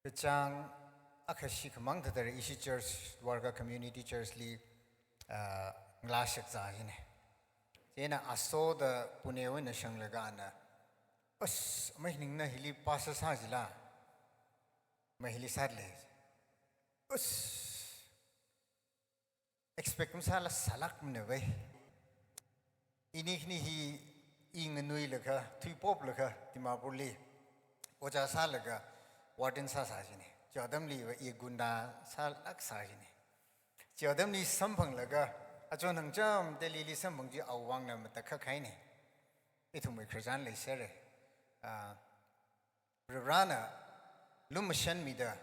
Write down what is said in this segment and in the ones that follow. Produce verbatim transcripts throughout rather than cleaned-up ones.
Kachāng akha shikhamang thāda ishi church, Dwarka Community Church li, ah, ngalā shakzā jine. Chieina aso da Punewui eina shanglaga ana, "Us, amei ningna hili pastor sā jila? Amei hili sāle." Us, expect masāla sālākmana vai. Ini khani hi i nganuilaga, thuipoplaga, Dimapurli ojā sālaga, warden sāsā jine. Chi atamli va i gunda sālāk sā jine. Chi atamli samphanglaga, achon hangcham Delhili samphang chi awui vangna matakhak haine. Ithumwui khararchan leisere. Ah, Varivarana lumashanmida,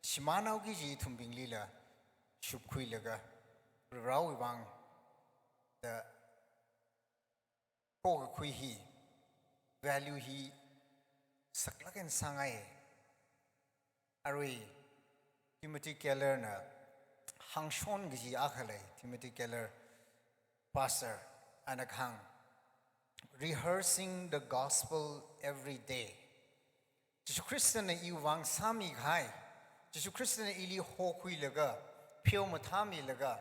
shimānhaoki kaji ithumbinglila shupkhuilaga, Varivarawui vang da pokakhui hi, value hi saklāk eina sāngai. Arui Timothy Keller na hāngshon kaji akha lei, Timothy Keller pastor, ana kahāng, "Rehearsing the gospel every day." Jishu Khristana iwui vang sāmikahai, Jishu Khristana ili hokhuilaga, pheomathāmilaga,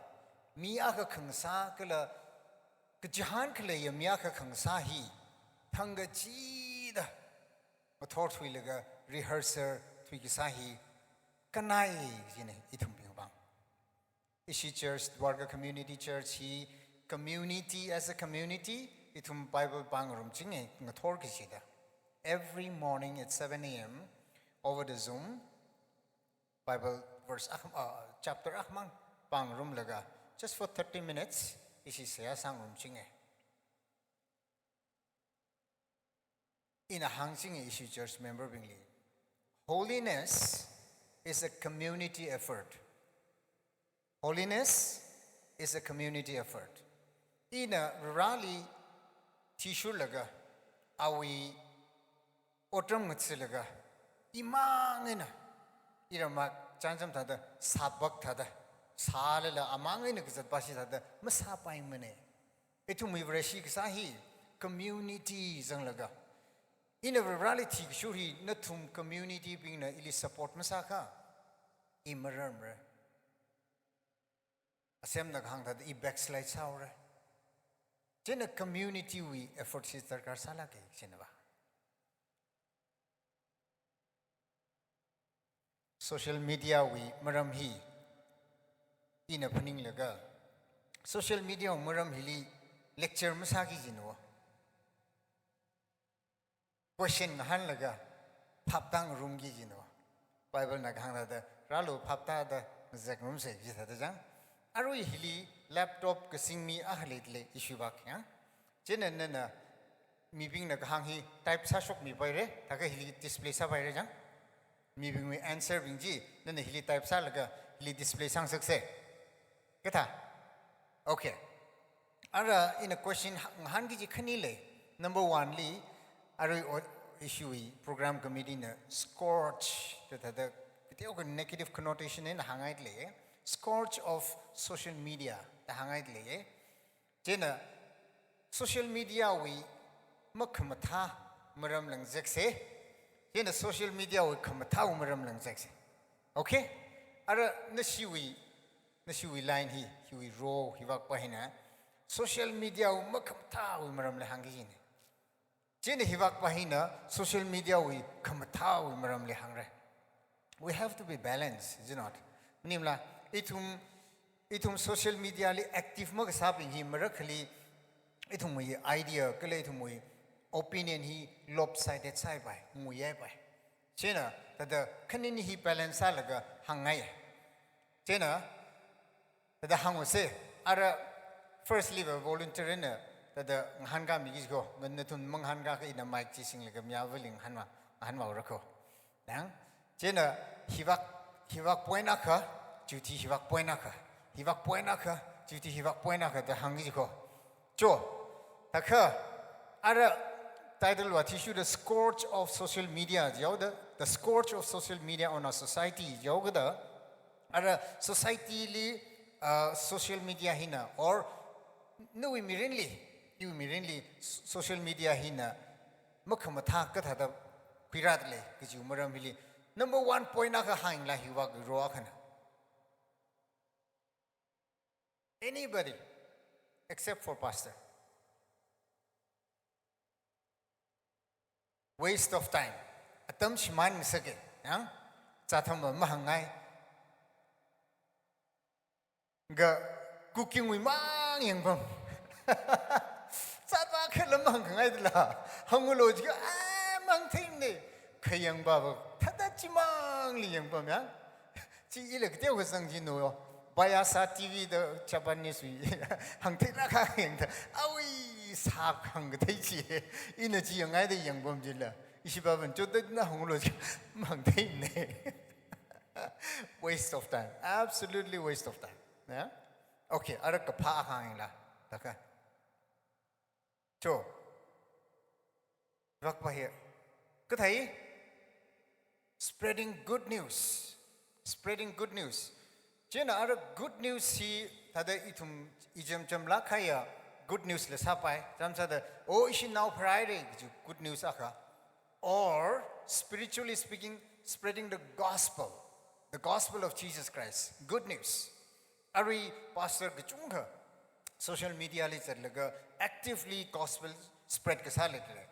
mi akha khangasā kala kachihān khaleiya mi akha khangasā hi thangkachida ngathorthuilaga rehearsal thuikasā hi kannai jine ithumbing vang. Ishi church, Dwarka Community Church hi community as a community, ithum Bible pāngarumchinge ngathor kachida. Every morning at seven A M over the Zoom, Bible verse akh-, uh, chapter akhamang pāngarumlaga, just for thirty minutes, ishi seihā sāngarumchinge. Ina hāngchinge ishi church member bingli, "Holiness is a community effort." Holiness is a community effort. Ina Vareli thishurlaga, awui otram ngathalaga, imang eina, ira mak chānjam thāda, sābak thāda, sālala amang eina kazat pashi thāda masāpaimane. Ithumwui Vareshi kasā hi community zanglaga, ina Vareli thikashur hi nathum community bingna ili support masākha, i mararmara. Asemna kahāng thāda i backslide sāhaora. Chieina community wui effort hi darkar sālāke, chieina va. Social media wui maram hi ina phaninglaga, social media wui maram hili lecture masāki jino. Question ngahānlaga phaptāngarumki jino. Bible na kahāng thāda, "Rālu phaptāda ngazekngarumse," ji thāda jang. Arui hili laptop kasing mi akha leidalei issue vak yang. Chieina nana mibingna kahāng hi type sāshokmipaire, thākha hili display sāpaire jang. Mibingwui answer bing chi nana hili type sālaga hili display sāngasakse. Kathā? Okay. Ara ina question ha-, ngahānki kaji khani lei. Number one li, arui o-, issue wui program committee na scourge da thāda, kateokha negative connotation eina hānghaidalei. Scourge of social media da hānghaidalei. Chieina social media wui makhamathā maramla ngazekse. Chieina social media wui khamathāwui maramla ngazekse. Okay? Ara nashiwui, nashiwui line hi, hiwui row, hivakpa hina social media wui makhamathāwui maramli hāngki jine. Chieina hivakpa hina social media wui khamathāwui maramli hāngre. We have to be balanced, is it not? Maningmala, ithum, ithum social media li active makasābing hi marakhali ithumwui idea kala ithumwui opinion hi lopsided sāhaipai, nguihaipai. Chieina thāda khanini hi balance sālaga hāngngai. Chieina thāda hānguse, ara first li va volunteer na thāda ngahānkāmiki ko, ngan nathum mangahānkākha ina mic chi singlaga mi avāli ngahānma, ngahānmaora ko. Nang, chieina hivak, hivak point akha, chiwui thili hivak point akha, hivak point akha, chiwui thili hivak point akha da hāngki ko. Cho, thākha, ara title wui athishurda scourge of social media jihaoda, the scourge of social media on our society jihaokida, ara society li, uh, social media hina, or nawui mirinli, iwui mirinli s-, social media hina makhamathā kathāda khuirādalei kajiwui maram hili, Number one point akha hāngla hiwui vang ro akhana. Anybody except for pastor. Waste of time. Atam shimān sāke, yang? Chātham mahāngngai. Ga cooking wui mang yangpam. Chāpa khala mang khangai dala. Hānglu jiakha, ah, mang thing ne. Khayang baba, thāda chimangli yangpam yang. Chi ila kateo kasang chi no. Viasat T V da Japanese wui. Hāngtheilāk kahāng da. Awui sā hāngkathei chi. Ina chi yangngaida yangpam jila. Ishi baban chotda na hānglu chi. Mang thing ne. Waste of time. Absolutely waste of time. Yeah? Okay, ara kaphā hāngla. Taka. Cho. Vak pa he. Kathei. Spreading good news. Spreading good news. Chieina ara good news hi thāda ithum ijam jamlāk kahaiya good news la sāpai. Chāmsāda, oh, ishi nao pharāhaire, kaji good news akha. Or, spiritually speaking, spreading the gospel. The gospel of Jesus Christ. Good news. Arui pastor kachungkha social media li zatlaga actively gospel spread kasā leidalei.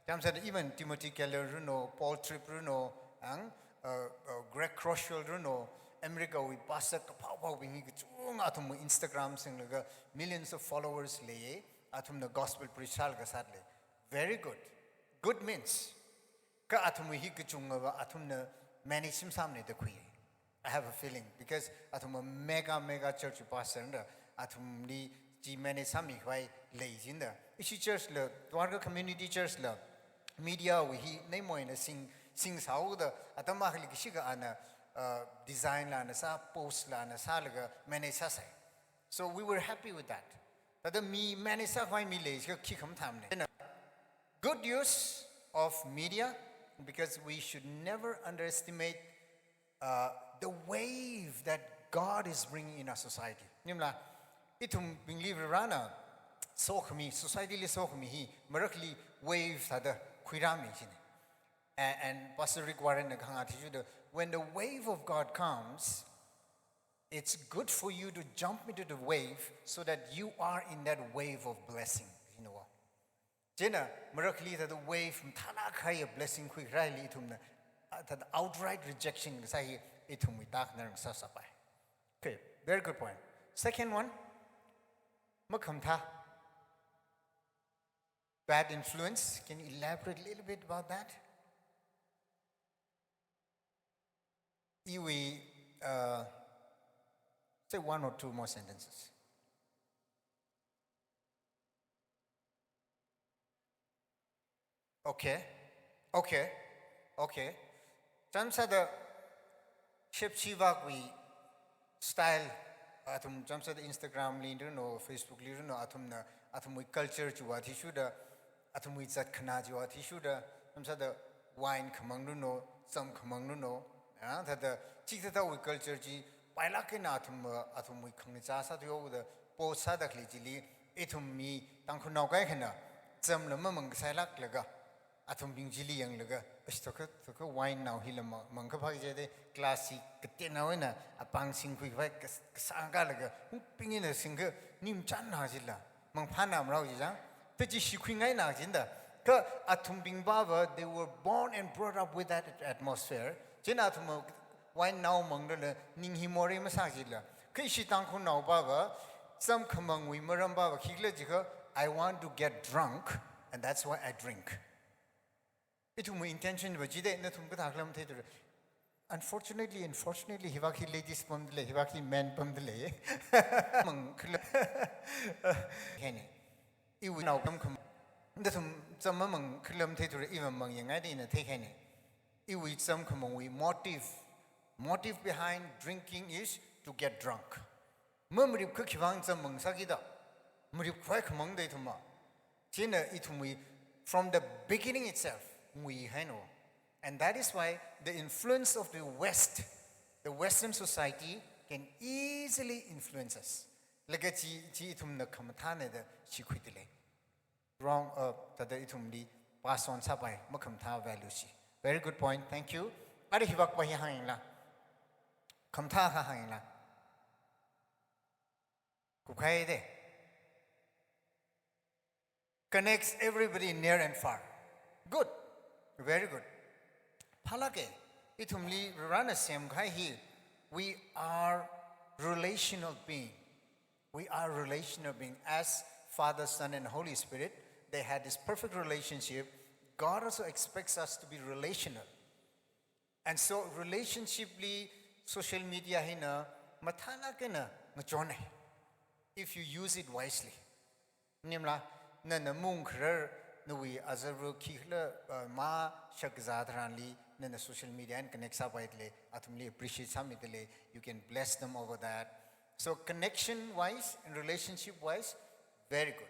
Chāmsāda even Timothy Keller runo, Paul Tripp runo, ang, uh, uh, Craig Groeschel runo, America wui pastor kaphā phābing hi kachungkha athum Instagram singlaga millions of followers lei, athumna gospel preach sālaga sādalei. Very good. Good means. Kha athum hi kachungkhava athumna manage sāmsāmane da khui. I have a feeling, because athum mega, mega church pastor da, athumli chi manage sāmikhavai lei jida. Ishi church la, Dwarka Community Church la, media wui hi neimoina sing, sing sāhaoda, atam akhali kashika ana, uh, design la ana sā, post la ana sālaga manage sāsai. So we were happy with that. Thāda mi manage sākhavai mi lei jiakha khi khamathāmane. Then, uh, good use of media, because we should never underestimate, uh, the wave that God is bringing in our society. Maningla, ithumbingli Varena sokhami, society li sokhami hi, marakli wave thāda khuirāmi jina. And, and Pastor Rick Warren na kahāng athishurda, when the wave of God comes, it's good for you to jump into the wave so that you are in that wave of blessing. You know what? Chieina, marakli thāda wave mathālāk kahaiya blessing khuirāli ithumna, ah, thāda outright rejection kasā hi ithumwui tak narang sāsāpai. Okay, very good point. Second one, makhamathā. Bad influence. Can you elaborate a little bit about that? Iwui, uh, say one or two more sentences. Okay. Okay. Okay. Chāmsāda shepshi vakwui style, athum chāmsāda Instagram li runo, Facebook li runo, athumna, athumwui culture chiwui athishurda, athumwui zatkhanā chiwui athishurda, chāmsāda wine khamang runo, zam khamang runo, ah, thāda chithāthāwui culture chi pailāk eina athum, athumwui khangachā sāthuihaoda post sāda khalei chili, ithum mi Tangkhulnao kaikhana, zam la mamang kasailāklaga, athumbing chili yanglaga, ash thokha, thokha wine nao hila ma-, mangkaphā jide, glass hi kateonao eina apāng singkhuikhavai kas-, kasāngkalaga, hungping eina singkha, nimchānna jila, mangphāna marao ji chang, tachi shikhuingaina jinda. Kha athumbing baba, they were born and brought up with that atmosphere. Chieina athum wine nao manglala, ning hi morei masā jila. Kha ishi Tangkhulnao baba, zam khamangwui maram baba, khikhala jiakha, I want to get drunk, and that's why I drink. Ithumwui intention va jide, nathum kathā khala matheithura. Unfortunately, unfortunately, hivak hi ladies pamdalei, hivak hi men pamdalei. Mang khala. Heni. Iwui nao kam kam. Nathum zam mamang khala matheithura, iva mangyāngngaida ina thei heni. Iwui zam khamangwui motive. Motive behind drinking is to get drunk. Ma maripkha khivang zam mang sākida. Maripkhavai khamangda ithumva. Chieina ithumwui, from the beginning itself, ngui haino. And that is why the influence of the West, the Western society, can easily influence us. Laga chi, chi ithumna khamathāna da shikhuidalei. Wrong, uh, thāda ithumli pass on sāpai, makhamathā value chi. Very good point. Thank you. Ara hivakpa hi hāngyangla. Khamathā akha hāngyangla. Kupkhai de. Connects everybody near and far. Good. Very good. Phālāke, ithumli Varena semkahai hi, we are relational being. We are relational being. As Father, Son, and Holy Spirit, they had this perfect relationship. God also expects us to be relational. And so relationship li social media hina mathālāk eina ngachon hai, if you use it wisely. Maningla, nana mung kharar, nawui azarva khikhala, uh, mashakzā tharanli, nana social media eina connect sāpai dalei, athumli appreciate sāmi dalei, you can bless them over that. So connection wise and relationship wise, very good.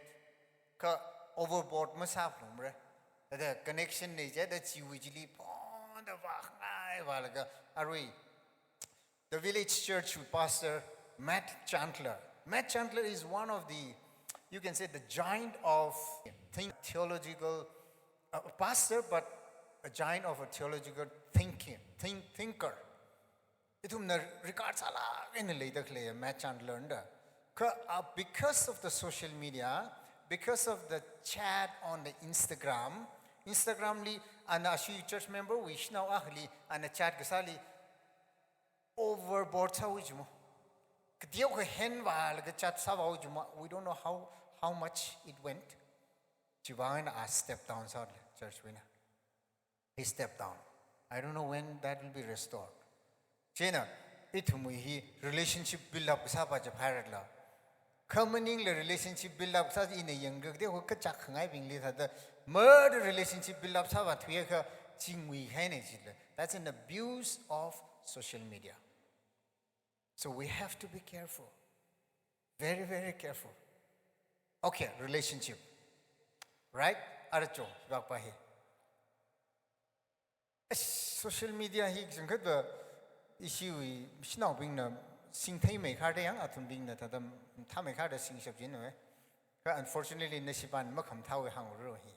Kha overboard masāphalungmara. Thāda connection nei jida chiwui chili pon da vākhangai vālaga arui. The village church pastor, Matt Chandler. Matt Chandler is one of the, you can say, the giant of think theological, uh, pastor, but a giant of a theological thinking, think, thinker. Ithumna regard sālāk eina leida khalei Matt Chandler da. Kha, uh, because of the social media, because of the chat on the Instagram, Instagram li ana ashiwui church member wui shanao akhali ana chat kasāli overboard sāhaowa jimo. Kateokha hen vālaga chat sāvāhaowa jimo. We don't know how, how much it went. Chiwui vang eina a step down sāhaowa church wui eina. He stepped down. I don't know when that will be restored. Chieina, ithumwui hi relationship build up kasāpa chaphairala. Kha maningla relationship build up sā ina yangkakde ho kachak khangaibingli thāda, murder relationship build up sāvāthuiakha chingwui haina chila. That's an abuse of social media. So we have to be careful. Very, very careful. Okay, relationship. Right? Ara cho, hivakpa hi. Eish, social media hi kachangkhatva ishiwui shanaobingna singtheimeikharda yang, athumbingna thāda mathāmeikharda singshap jin we. Kha unfortunately, nashipan makhamathāwui hāngra hi.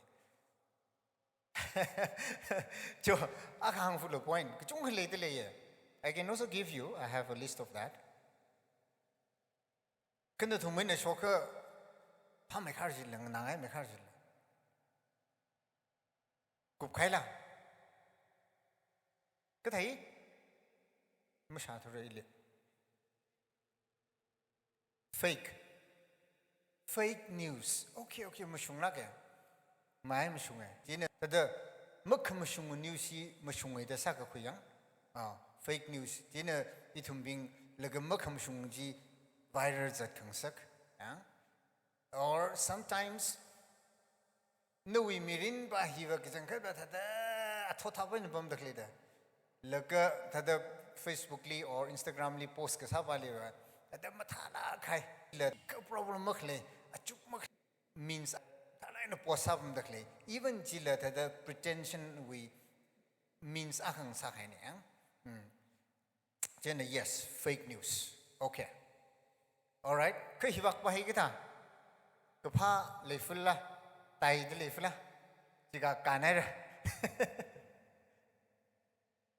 Cho, akha hāngfulu point. Kachungkha leida leiya. I can also give you, I have a list of that. Kha nathum eina shokkha phāmeikhar jila, nganāngaimeikharjila. Kupkhaila. Kathei? Mashāthura ili. Fake. Fake news. Okay, okay, mashunglāke. Mai mashunge. Chieina, thāda makhamashung news hi mashunge da sākakhui yang. Ah, fake news. Chieina ithumbinglaga makhamashung chi viral zatkhangasak. Yang. Or sometimes, nawui mirinpa hiva kachangkhatva thāda athot thāpa eina pamda khaleida. Laga thāda Facebook li or Instagram li post kasāpaliva thāda mathālāk kahai. La kha problem makhalei, achuk makhalei means thālāk eina post sāpamda khalei. Even chila thāda pretension wui means akha sākahaina yang. Hmm. Chieina, yes, fake news. Okay. All right. Kha hivakpa hi kathā? Kaphā leifala, taida leifala. Chika kanai ra.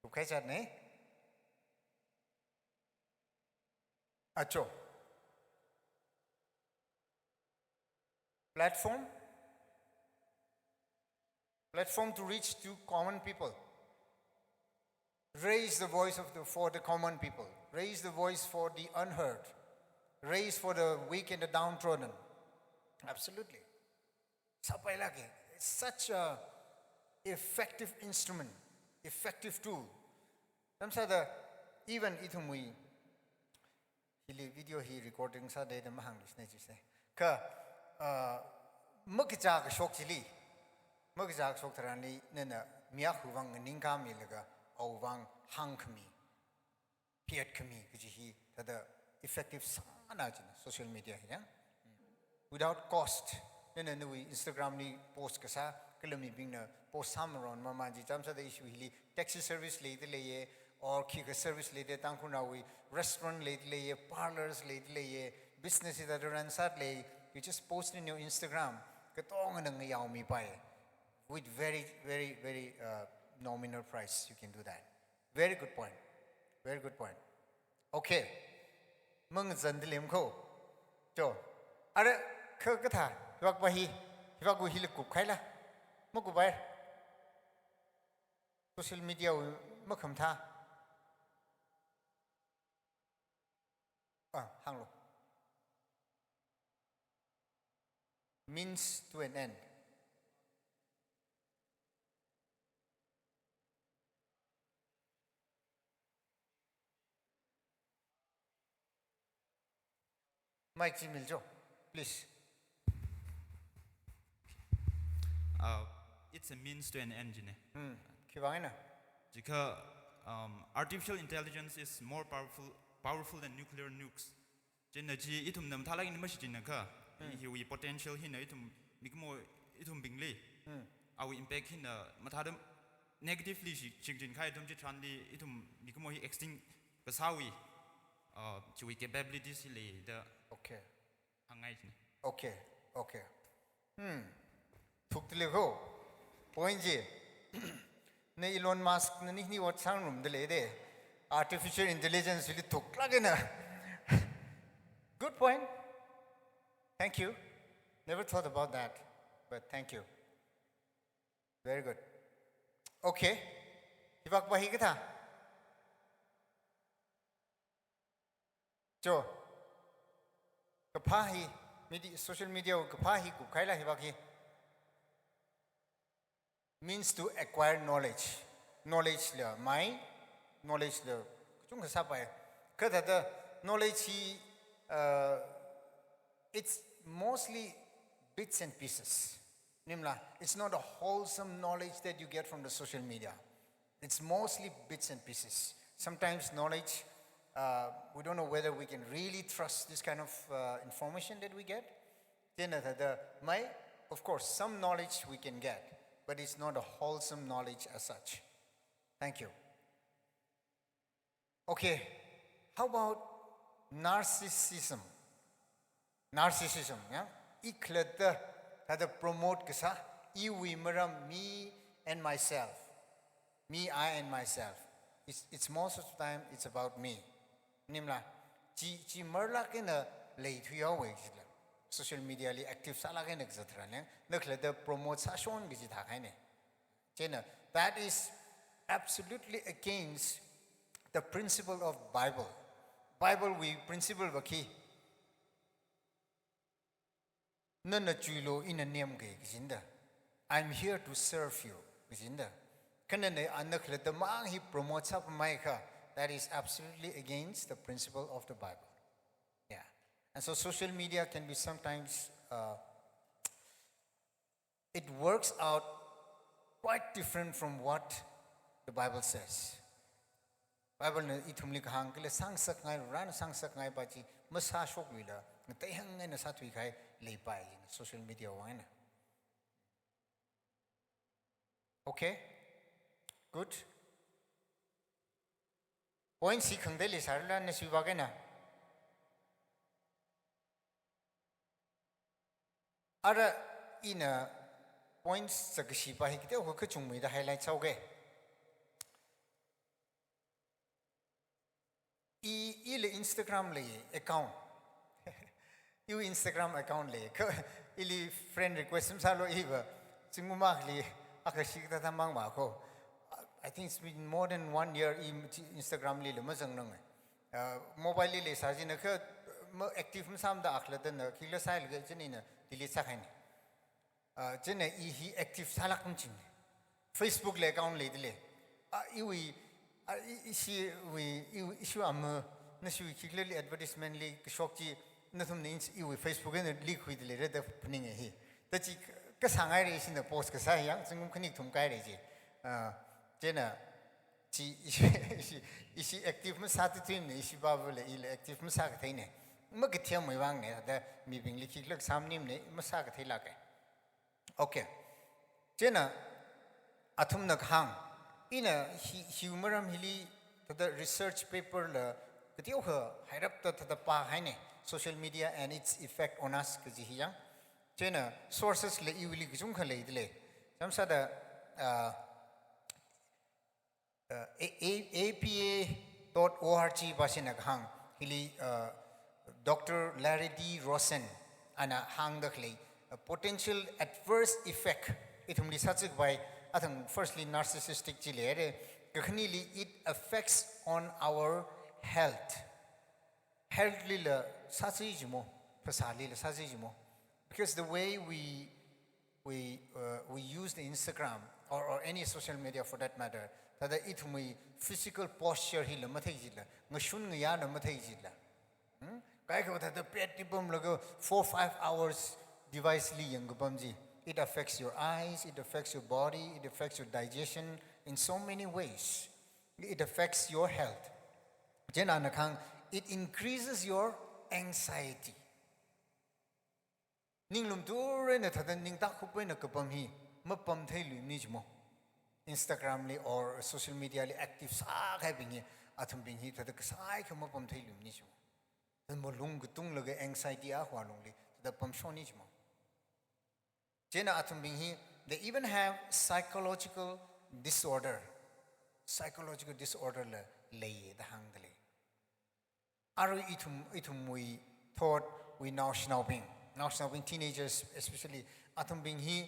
Kupkhai chat ne? Acho. Platform. Platform to reach to common people. Raise the voice of the, for the common people. Raise the voice for the unheard. Raise for the weak and the downtrodden. Absolutely. Sāpailāke. It's such a effective instrument, effective tool. Tamsāda even ithumwui hili video hi recording sāda da mahāngluishina chise. Kha, uh, makachā kashok chili, makachā kashok tharanli nana mi akhawui vang nganingkāmilaga awui vang hāngkhami, pheatkhami kaji hi thāda effective sāna china social media hi yang. Without cost. Nana nawui Instagram li post kasā, kala mibingna post sāmaron maman chi tamsāda issue hili taxi service leida leiya, or khikha service leida Tangkhulnaowui restaurant leida leiya, parlors leida leiya, business ida run sāda lei, you just post in your Instagram, katongana ngayaomipai. With very, very, very, uh, nominal price, you can do that. Very good point. Very good point. Okay. Mangzan dilim ko. Jo. Ara, kha kathā, hivak pa hi, hivak u hili kup khaila. Makup ai. Social media u makhamtha. Ah, hānglu. Means to an end. Mike Jimiljo, please. Uh, it's a means to an end, jine. Hmm. Khiwuivang eina? Jikha, um, artificial intelligence is more powerful, powerful than nuclear nukes. Chieina chi ithumna mathālāk eina mashichinna kha, hmm, hiwui potential hina ithum mikumo ithumbingli, hmm, awui impact hina mathāda negatively shi, shichin khai ithum chitharanli ithum mikumo hi extinct kasāwui, uh, chiwui capabilities hi leida. Okay. Hāngngai jine. Okay, okay. Hmm. Thukdalei ko. Point chi. Na Elon Musk na nini ot sāngarumdalei de. Artificial intelligence li thuklāk eina. Good point. Thank you. Never thought about that, but thank you. Very good. Okay. Hivak pa hi kathā. Jo. Kaphā hi, medi-, social media u kaphā hi kup khaila hivak hi. Means to acquire knowledge. Knowledge la mai, knowledge la kachungkha sāpai. Kha thāda knowledge hi, uh, it's mostly bits and pieces. Maningla, it's not a wholesome knowledge that you get from the social media. It's mostly bits and pieces. Sometimes knowledge, uh, we don't know whether we can really trust this kind of, uh, information that we get. Chieina thāda mai, of course, some knowledge we can get, but it's not a wholesome knowledge as such. Thank you. Okay, how about narcissism? Narcissism, ya? I khalatta thāda promote kasā, iwui maram, me and myself. Me, I and myself. It's, it's most of the time, it's about me. Maningla, chi, chi marlāk eina leithuihaowa jila. Social media li active sālāk eina kazat tharan, ya? Na khalatta promote sāshon kaji thākhaine. Chieina, that is absolutely against the principle of Bible. Bible wui principle va khi, nana chuilu ina nemkei kajina da. I'm here to serve you kajina da. Kha nana ana khalatta mang hi promote sāpamei kha, that is absolutely against the principle of the Bible. Yeah. And so social media can be sometimes, uh, it works out quite different from what the Bible says. Bible na ithumli kahāng kala sāngasakngai, Varena sāngasakngai pa chi masāshokluila, ngateihāng eina sāthuikahai leipai social media wui vang eina. Okay? Good. Point chi khangateili sārala na sui vak eina. Ara ina points sākashi pa hi kateokha kachungmeida highlight sāuke. I, ila Instagram lei account. Iwui Instagram account lei. Kha ili friend request masālu iva. Zingkum akhali akha shikta tamang ma ko. I think it's been more than one year i chi Instagram lila mazangnang. Uh, mobile li leisā jina kha ma active masāmada akhalattana khikhala sālaga jina ina delete sākahaina. Uh, jina i hi active sālāk kachina. Facebook li account leidalei. Ah, iwui, ah, i, ishiwui, iwui, ishiwui ama, nashiwui khikhalali advertisement li kashok chi, nathumna ins-, iwui Facebook eina leak khuidalei rada phaninga hi. Ta chi kasāngaira ishina post kasā hi yang, zingkum khani kathum kahaira chi. Ah, chieina chi ishi, ishi, ishi active masāthuimana, ishi babu le, ila active masākatheina. Makathemwui vangna, da mibingli khikhala sāmaningmana, masākatheilāka. Okay. Chieina athumna kahāng, ina hi, hiwui maram hili thāda research paper la kateokha hairapta thāda pāhaina, social media and its effect on us kaji hi yang. Chieina sources la iwuili kachungkha leidalei. Chānjam sāda, ah, uh, A-, A-, A P A dot org pāshina kahāng, hili, uh, Doctor Larry D. Rosen ana hāngda khalei, uh, potential adverse effect, ithumli sāchikpai, athang firstly narcissistic chi leire, kakhanili it affects on our health. Health lila sāchi jimo, phasālila sāchi jimo. Because the way we, we, uh, we use the Instagram or, or any social media for that matter, thāda ithumwui physical posture hila mathei jila, ngashun ngayāna mathei jila. Hmm? Kaikha thāda bed li pamlaga four, five hours device li yangkapam chi. It affects your eyes, it affects your body, it affects your digestion in so many ways. It affects your health. Chieina ana kahāng, it increases your anxiety. Ninglum tui eina thāda ningtak khup eina kapam hi mapam theiluimana jimo. Instagram li or social media li active sākahaibing hi, athumbing hi thāda kasākha mapam theiluimana jimo. Thāda malung katunglaga anxiety a hua lungli thāda pamshokna jimo. Chieina athumbing hi, they even have psychological disorder. Psychological disorder la leiya da hāngda lei. Arui ithum, ithumwui thotwui naoshinaobing, naoshinaobing, teenagers especially, athumbing hi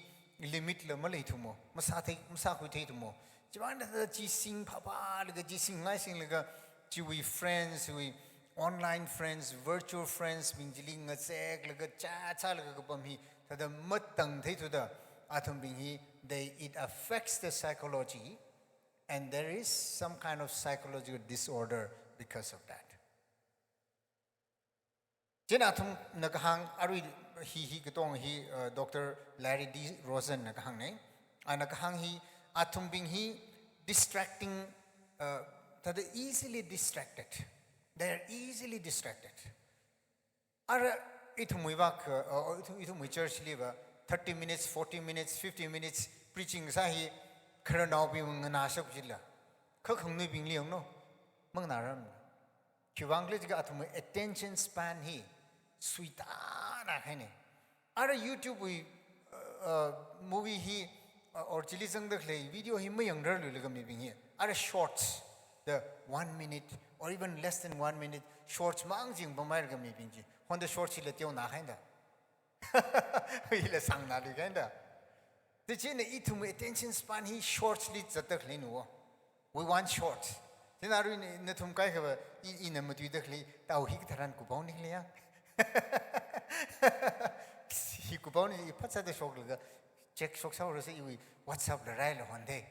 limit la maleithumo, masāthei, masākhuitheithumo. Chivang thāda chising phāphālaga, chising ngaisinglaga, chiwui friends, wui online friends, virtual friends bing chili ngazeklaga, chachālaga kapam hi thāda matangtheithuda, athumbing hi, they, it affects the psychology, and there is some kind of psychological disorder because of that. Chieina athumna kahāng, arui hi, hi katong hi, uh, Doctor Larry D. Rosen na kahāngna. Ana kahāng hi, athumbing hi distracting, uh, thāda easily distracted. They are easily distracted. Ara ithumwui vak, uh, uh, ithum, ithumwui church liva thirty minutes, forty minutes, fifty minutes preaching sā hi khararnaobing nganāshap jila. Kha khangnuibingli yangno, manganāram. Khiwuivang khala jiakha athumwui attention span hi suitana kahaina. Ara YouTube wui, uh, uh, movie hi, uh, or chili zangda khalei video hi mayangrarluilaga mibing hi. Ara shorts, the one minute or even less than one minute shorts mang jing pamhailaga mibing chi. Honda shorts hila teonā kahaina. Hila sangnālui kahaina. Chieina ithum attention span hi shorts li zatda khaleina wo. We want shorts. Chieina arui nathum kaikhava i, ina matuida khalei tao hi katharan kupaona khalei ya. Hi kupaona i phatsāda shoklaga check shoksaorasa iwui WhatsApp la raila honda.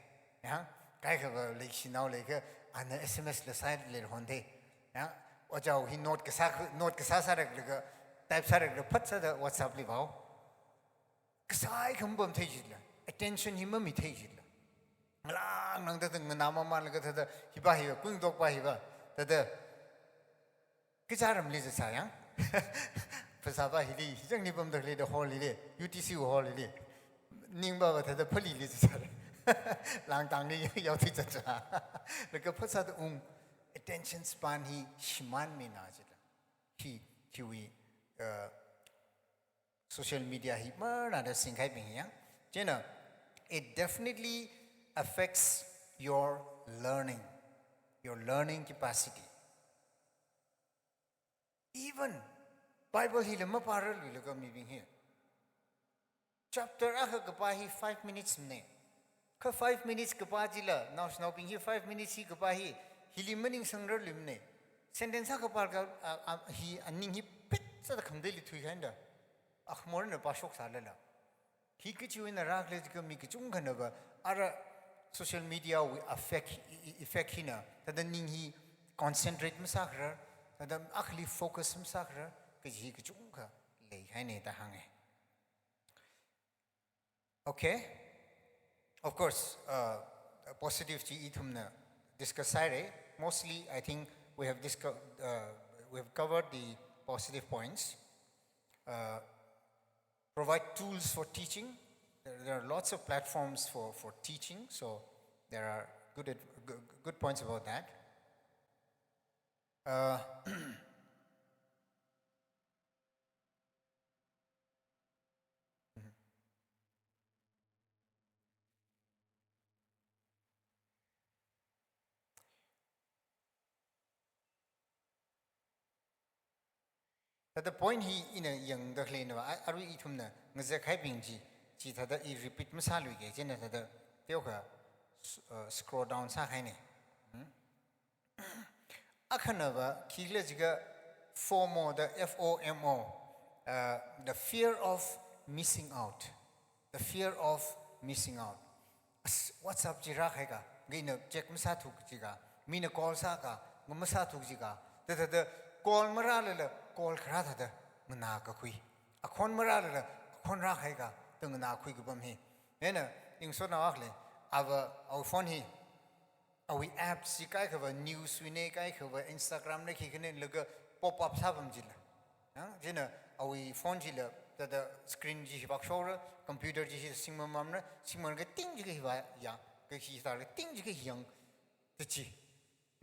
Ya, kaikhava leishinao leiakha ana S M S la sālaga honda. Ya, ojā hi note kasā, note kasā sālaga, type sālaga phatsāda WhatsApp li pao. Kasākha mapamthei jila, attention hi mamithei jila. Ngalang nang thāda nganā mamānlaga thāda hipa hiva, kuingtokpa hiva, thāda kachāramli zatsā yang. Phasāpa hili, hijang ni pamda khalei da hall hili, U T C hall hili. Ningpava thāda Phalili zatsā. Langtangli yaothui zatsā. Laga phatsāda ung, attention span hi shimānmina jila. Hi, hiwui, uh, social media hi marāda singkahaibing yang. Chieina, it definitely affects your learning, your learning capacity. Even Bible hila mapārarluilaga mibing hi. Chapter akha kapā hi five minutes mana. Kha five minutes kapā chila, naoshinaobing hi five minutes hi kapā hi, hili maningsangrarluimana. Sentence akha pārakha, a, a, hi aning hi pitsāda khangateili thuikahaina. Akhmorna pāshoksālala. Hi kachiwui eina rākhala jiakha mi kachungkhanava, ara social media wui affect, e-, e-, effect hina, thāda ning hi concentrate masākharar, thāda akhali focus masākharar, kaji hi kachungkha leikahaina da hānga. Okay. Of course, uh, positive chi ithumna discuss sāhaira. Mostly, I think we have discu-, uh, we have covered the positive points. Uh, provide tools for teaching. There, there are lots of platforms for, for teaching, so there are good ad-, g-, good points about that. Uh, Thāda point hi ina yangda khaleina va, a-, arui ithumna ngazek haibing chi, chithāda i repeat masāluike, chieina thāda teokha s-, uh, scroll down sāhaine. Hmm? Akhana va, khikhala jiakha FOMO da, F O M O, uh, the fear of missing out. The fear of missing out. As, WhatsApp chi rākahai ka, ina check masāthuk jiakha, mina call sāka, nga masāthuk jiakha, thāda thāda call marālala, call kharā thāda nganākakhui. Akhon marālala, akhon rākahai ka, da nganākhui kapam hi. Ina, ingsotnao akhale, ava, our phone hi, awui apps chi kaikha va, news wui ne, kaikha va, Instagram ne, khikhane laga pop up sāpam chila. Yang, chieina awui phone chila, thāda screen chi hi vākshora, computer chi hi singmamamra, singmamlaga ting jiakha hi vāya, ka hi thālaga ting jiakha hi yang, thāda chi.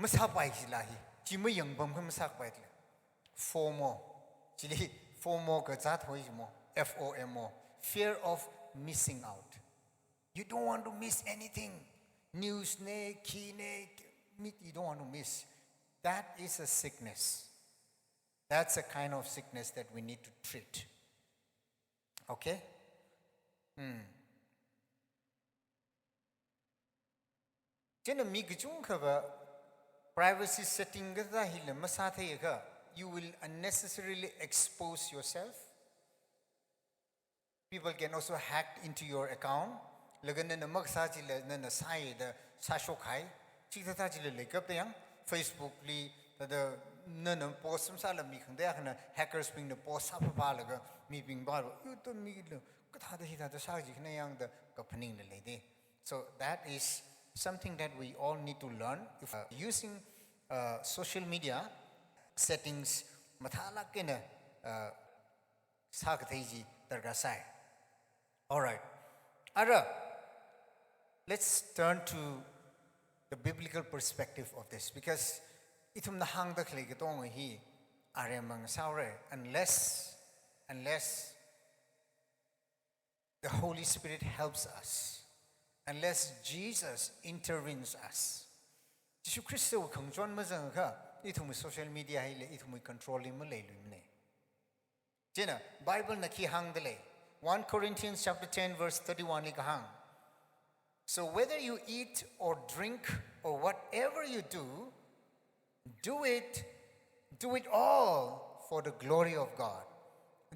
Masāpai chila hi, chi mayangpam kha masāpai chila. FOMO, chili FOMO kazāt hoi chimo, F O M O, fear of missing out. You don't want to miss anything. News ne, khi ne, meet, you don't want to miss. That is a sickness. That's a kind of sickness that we need to treat. Okay? Hmm. Chieina mi kachungkha va privacy setting kathā hila masātheiakha, you will unnecessarily expose yourself. People can also hack into your account. Laga nana makasā chila nana sāya da sāshokhai. Chikathā chila leikapta yang, Facebook li, thāda nana post masāla mi khangatei akhana hackers bingna post sāpapalaga mibing va, "Yu to mila, kathāda hithāda sā jikhana yang," da kaphaningla leide. So that is something that we all need to learn. If, uh, using, uh, social media, settings mathālāk eina, uh, sākathei chi darkar sai. All right. Ara, let's turn to the biblical perspective of this, because ithumna hāngda khalei katonga hi aremang saore, unless, unless the Holy Spirit helps us, unless Jesus intervenes us. Jishu Khristawui khangachon mazangakha, ithumwui social media hila ithumwui control li maleiluimane. Chieina, Bible na khi hāngda lei? One Corinthians chapter ten verse thirty-one li kahāng. So whether you eat or drink or whatever you do, do it, do it all for the glory of God.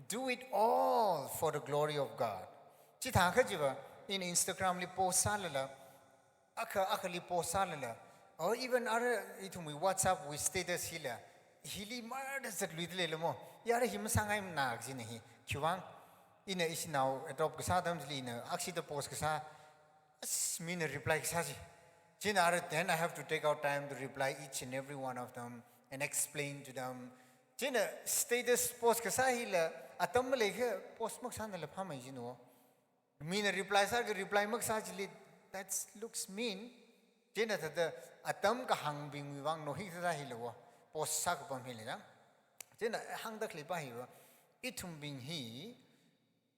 Do it all for the glory of God. Chithākha chiva, ina Instagram li post sālala, akha, akhali post sālala, or even ara ithumwui WhatsApp wui status hila, hili marda zatluida leilamo, yara hi masāngaimana kajina hi, khiwuivang, ina ishinao adopt kasā atam chili ina, akshida post kasā, as mina reply kasā chi. Chieina ara, then I have to take out time to reply each and every one of them and explain to them. Chieina status post kasā hila, atam maleiakha post makasānala phāmei jino. Mina reply sālaga reply makasā chili, that looks mean. Chieina thāda atam kahāngbingwui vang no hithāda hila wo, post sākapam hila yang. Chieina hāngda khaleipa hiva, ithumbing hi,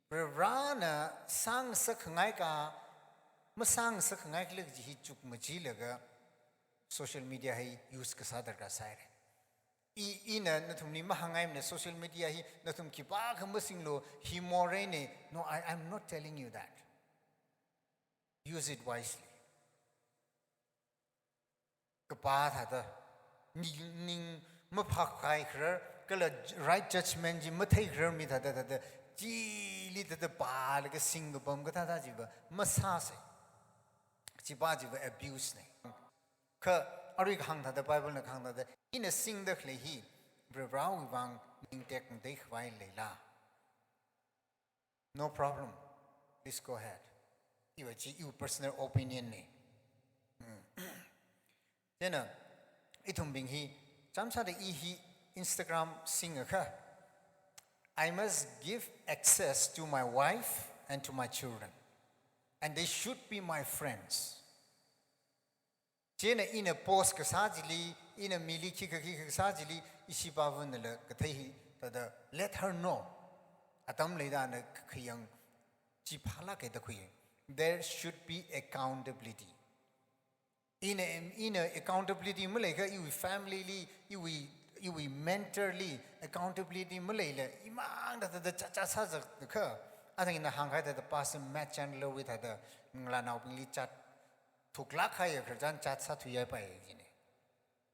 Varivarana sāngasakkhangai ka, masāngasakkhangai khala kaji hi chukmajilaga social media hi use kasā darkar saire. I, ina nathumli mahāngngaimana social media hi nathum khipākha masinglu, hi moreine. No, I, I'm not telling you that. Use it wisely. Kapā thāda, ning, ning maphākahai kharar, kala right judgment chi mathei kharar mi thāda, thāda, chili thāda pālaga singkapam kathāda chiva masāse. Chiva chiva abuse ne. Kha arui kahāng thāda, Bible na kahāng thāda, ina singda khalei hi Varivarawui vang ning tekmatei khavai leila? No problem. Please go ahead. Iva chi iwui personal opinion ne. Hmm. Chieina, ithumbing hi, chānjam sāda i hi Instagram singakha, I must give access to my wife and to my children. And they should be my friends. Chieina ina post kasā chili, ina mili khikha khikha kasā chili, ishi pāvunala kathei hi, thāda, let her know. Atam leida ana khayang chi phālāke da khui. There should be accountability. Ina, ina accountability maleiakha iwui family li, iwui Iwui mentor li accountability maleila, imang thāda thāda chat chat sāzakakha, athang ina hāngkahai thāda Pastor Matt Chandler wui thāda, ngalānaobingli chat thuklāk kahaiya khararchan chat sāthuipai jina.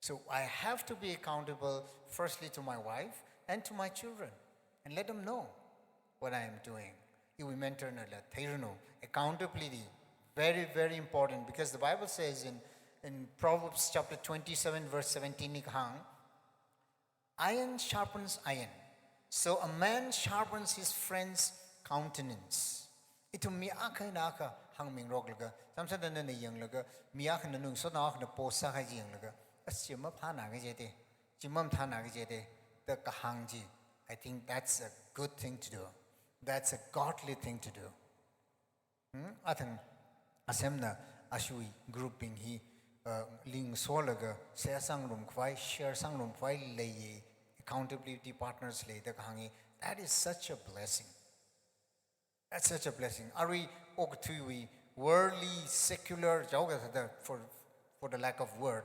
So I have to be accountable firstly to my wife and to my children and let them know what I am doing. Iwui mentor nala theiranu. Accountability, very, very important, because the Bible says in, in Proverbs chapter twenty-seven, verse seventeen, li kahāng, "Iron sharpens iron. So a man sharpens his friend's countenance." Ithum mi akha eina akha hāngmingaroklaga, chāmsāda nana yanglaga, mi akhana nungsot akhana post sākahai chi yanglaga, "As, chi maphāna kaji te, chi mamathāna kaji te," da kahāng chi, I think that's a good thing to do. That's a godly thing to do. Hmm? Athang asemna ashui group bing hi, uh, link solaga, share sāngarumkhavai, share sāngarumkhavai leiya, accountability partners lei da kahānga. That is such a blessing. That's such a blessing. Arui okathuiwui worldly, secular, jaoka thāda, for, for the lack of word,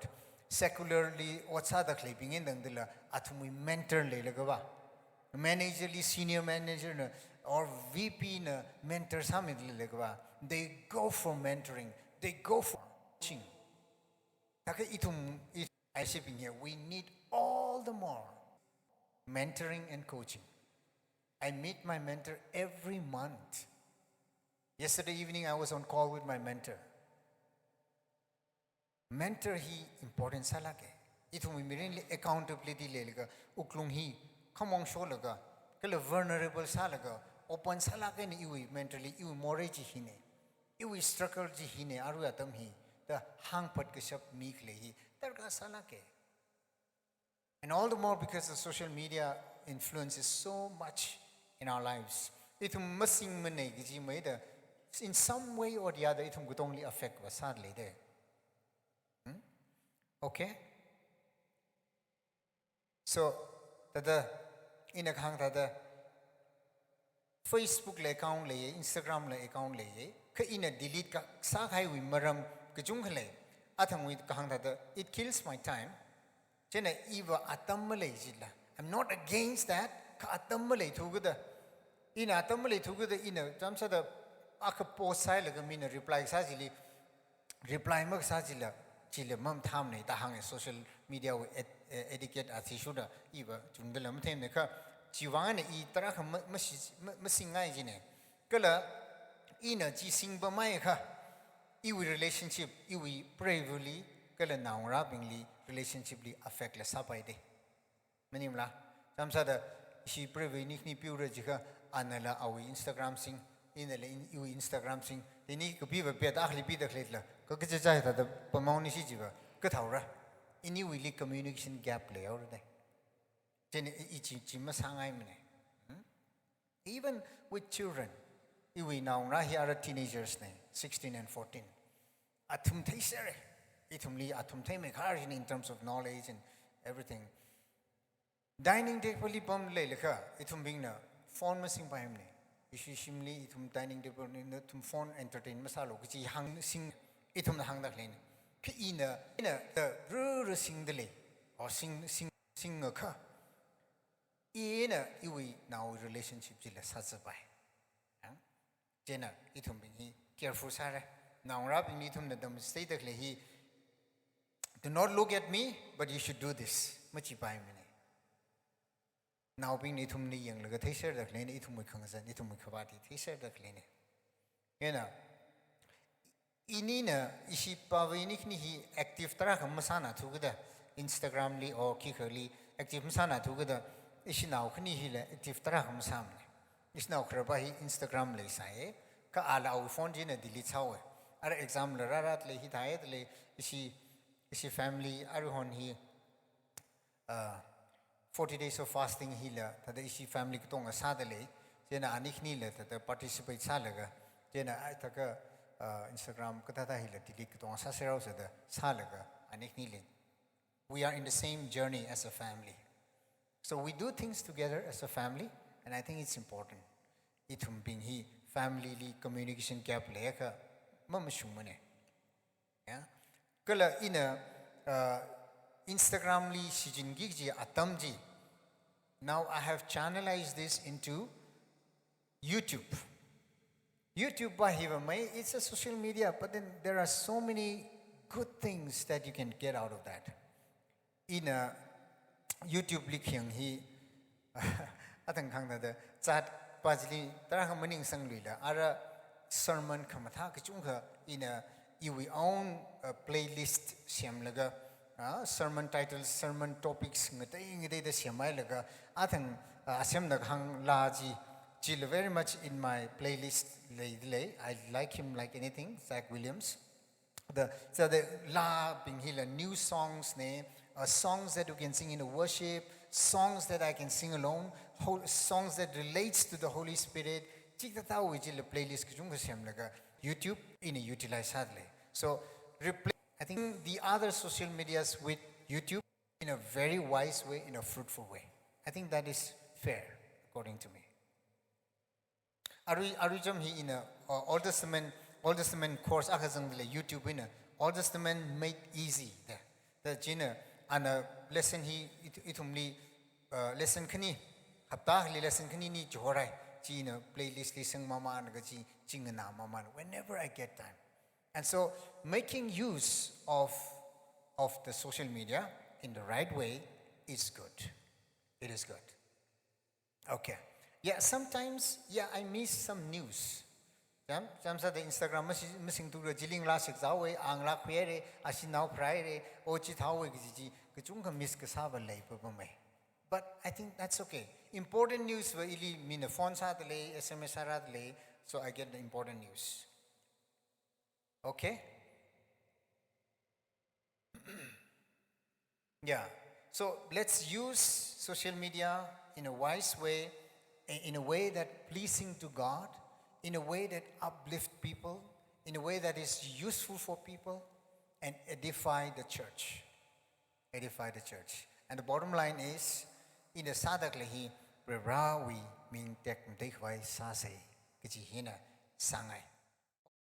secularly ot sāda khaleibing eina tangdala, athumwui mentor leilaga va, manager li, senior manager na, or V P na mentor sāmi leilaga va, they go for mentoring, they go for coaching. Thākha ithum, ithum aishibing hi, we need all the more mentoring and coaching. I meet my mentor every month. Yesterday evening, I was on call with my mentor. Mentor hi important sālāka. Ithumwui mirinli accountability leilaga, wuklung hi khamong sholaga, kala vulnerable sālaga, open sālāk eina iwui mentor li, iwui morei chi hina, iwui struggle chi hina, arui atam hi, da hāngphat kashap mi khalei hi darkar sālāka. And all the more because the social media influences so much in our lives. Ithum masingmanei kaji maida, in some way or the other, ithum katongli affect va sāda leida. Hmm? Okay? So, thāda, ina kahāng thāda, Facebook la account leiya, Instagram la account leiya, kha ina delete kasā kahaiwui maram kachungkha lei. Athangwui kahāng thāda, it kills my time. Chieina iva atam malei jila, I'm not against that, kha atam maleithu kada, ina atam maleithu kada, ina chāmsāda akha post sāhailaga mina reply kasā chili, reply makasā chila, chila mamathāmana da hānga, social media wui et-, eh, etiquette athishurda iva chungdala matheimana kha, chiwui vang eina i tarākha ma-, mashi-, ma-, masingngai jina. Kala ina chi singpammaiakha, iwui relationship, iwui preiva̱li, kala naongarābingli relationship li affect la sāpai da. Maningmala? Chāmsāda, ishi preiva̱ ini khani piura jiakha, anala awui Instagram sing, inala in-, iwui Instagram sing, da ini kapiva̱ pet akhali pida khaleila, ka kachichā thāda pamong nishi jiva, kathaora. Iniwuili communication gap leihaora da. Chieina i, i chi, chi masāngaimana. Hmm? Even with children, iwui naongarā hi ara teenagers na, sixteen and fourteen. Athum theisera. Ithumli athum theimeikhar jina in terms of knowledge and everything. Dining table li pamda leilakha, ithumbingna phone masingpaimana. Ishi shimli ithum dining table li nathum phone entertain masālu kaji hāngsing, ithumna hāngda khaleina. Kha ina, ina da ruru singda lei. O sing, sing, singakha, ina iwui naowui relationship chila sāzapai. Ang? Chieina ithumbing hi careful sāra. Naongarābingli ithumna demonstrate da khalei hi, "Do not look at me, but you should do this." Machipaimana. Naobingna ithumli yanglaga theiserda khaleina, ithumwui khangazan, ithumwui khavāt hi theiserda khaleina. Chieina, inina, ishi pava ini khani hi active tarākha masānathu kada, Instagram li o khikhali active masānathu kada, ishi nao khani hila active tarākha masāmana. Ishi nao khararpa hi Instagram leisāya, kha ala awui phone china delete sāhaowa. Ara exam la rāra lei, hithāda lei, ishi, ishi family, aruihon hi, uh, forty days of fasting hila, thāda ishi family katonga sāda lei, chieina ani khanila thāda participate sālaga, chieina ai thākha, uh, Instagram kathāda hila delete katonga sāserhaosa da sālaga, ani khanila. We are in the same journey as a family. So we do things together as a family, and I think it's important. Ithumbing hi family li communication gap leiakha mamashungmana. Ya? Kala ina, uh, Instagram li shichinki kaji atam chi, now I have channelized this into YouTube. YouTube va hi va mai, it's a social media, but then there are so many good things that you can get out of that. Ina YouTube li khayang hi, athang khangda da, zat pa chili tarākha maningsangluila, ara sermon khamathā kachungkha ina iwui own, uh, playlist semlaga, uh, sermon titles, sermon topics ngatei ngateida semhailaga, athang, uh, asemda kahāng laa chi, chila very much in my playlist leidalei. I like him like anything, Zach Williams. The, so the laabing hila new songs ne, uh, songs that you can sing in the worship, songs that I can sing alone, whole, songs that relates to the Holy Spirit. Chikathāwui chila playlist kachungkha semlaga YouTube ina utilize sādalei. So replace, I think, the other social medias with YouTube in a very wise way, in a fruitful way. I think that is fair, according to me. Arui, arui cham hi ina, uh, Old Testament, Old Testament course akha zangdalei YouTube ina, Old Testament made easy da. Da china ana lesson hi ith-, ithumli, uh, lesson khani, hapta akhali lesson khani ni chihorai, china playlist li sangmamān kaji, chi nganāmamān whenever I get time. And so making use of, of the social media in the right way is good. It is good. Okay. Yeah, sometimes, yeah, I miss some news. Cham, cham sāda Instagram masi-, masingthura, chili ngalā shakzāhaowe, a ngalā khuihaire, ashinao pharaire, o chithāhaowe kaji chi, kachungkha miss kasā va leipapamei. But I think that's okay. Important news va ili mina phone sādalei, S M S sārādalei, so I get the important news. Okay? Yeah. So let's use social media in a wise way, i-, in a way that pleasing to God, in a way that uplift people, in a way that is useful for people, and edify the church. Edify the church. And the bottom line is, ina sādakhalei hi Varivarawui ming tekmateikhavai sāsei kaji hina sāngai.